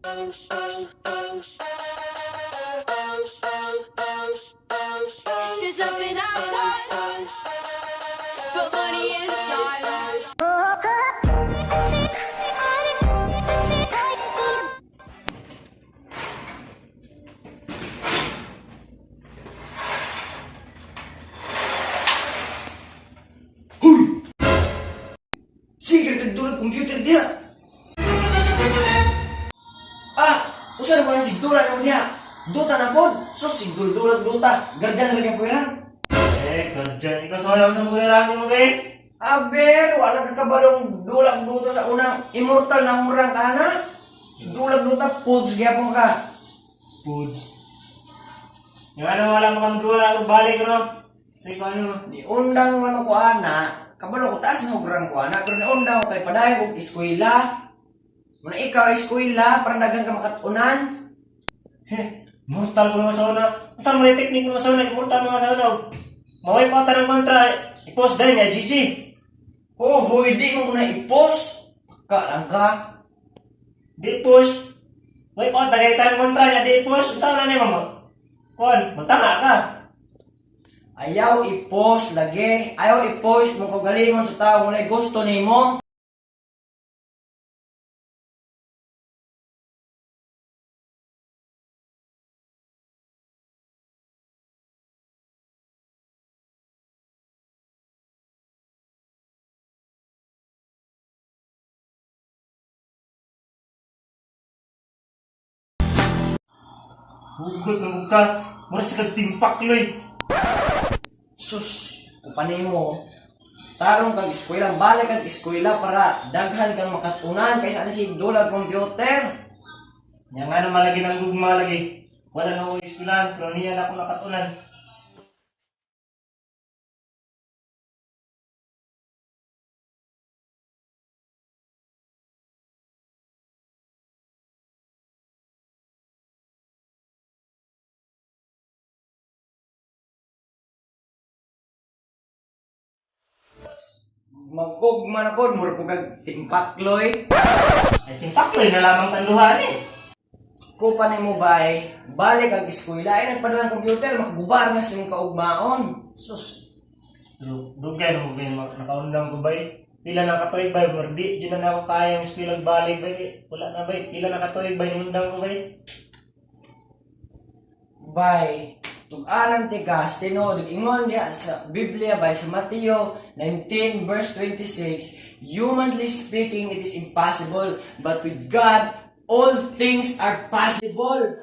There's nothing I want but money and time. Huy! Sige kag dulag computer diha. Ah, usa na man sig dulag mo diha. Duta na pod. Sus sig dulag duta. Guardian ra gyud lang. Eh, guardian. Ikaw sa wala sa mga mo kay. Aber, wala ka kabalong dulag duta sa unang immortal na humrang ka na. Sig dulag duta pods gyapon ka. Foods. Yung ano, wala mo kang dula, ako balik, no? Sige, ano? Ni undang man ko ana, kabalo ko taas na hugrang ko ana, pero ni undang ko kay padayon kog eskwela. Muna ikaw eskwela para daghang ka makatunan. Heh, mortal ko naman sa una. Saan mo na yung technique naman sa una? Mortal naman sa una. Maway pa ata ng mantra. I-post dahil nga, GG. Oh, hoy, di mo na i-post. Ka lang ka. Di push. May pa ata ng mantra niya, di push. Saan na niya, mama? Kuan, magtanga ka. Ayaw i-post lagi. Ayaw i-post mo kagalingon sa tao kung gusto nimo. Hugot na mo ka. Mura sa kagtimpak, loy. Sus, kupanay mo. Tarong kag eskwela, balik kag eskwela para daghan kang makatunan kaysa na si dulag computer. Nga nga naman lagi ng gugma lagi. Wala na ko eskwelahan, pero niya na ako nakatunan. Magugma na pod, mura po kag timpakloy. Ay, timpak, loy, na lamang tanduhan eh. Kupa mo bay, balik kag eskwela ay nagpadala ng computer, makagubar na sa imong kaugmaon. Sus, Pero dugay na mo kayo, nakaundang ko bay. Pila na katuig bay, merdi, di na na ako kaya ang eskwela balik bay. Wala na bay, pila na katuig bay, nundang ko bay. Bay, tug-anan tigas, tinuod, ingon diha sa Biblia bay sa Mateo 19 verse 26, humanly speaking, it is impossible, but with God, all things are possible.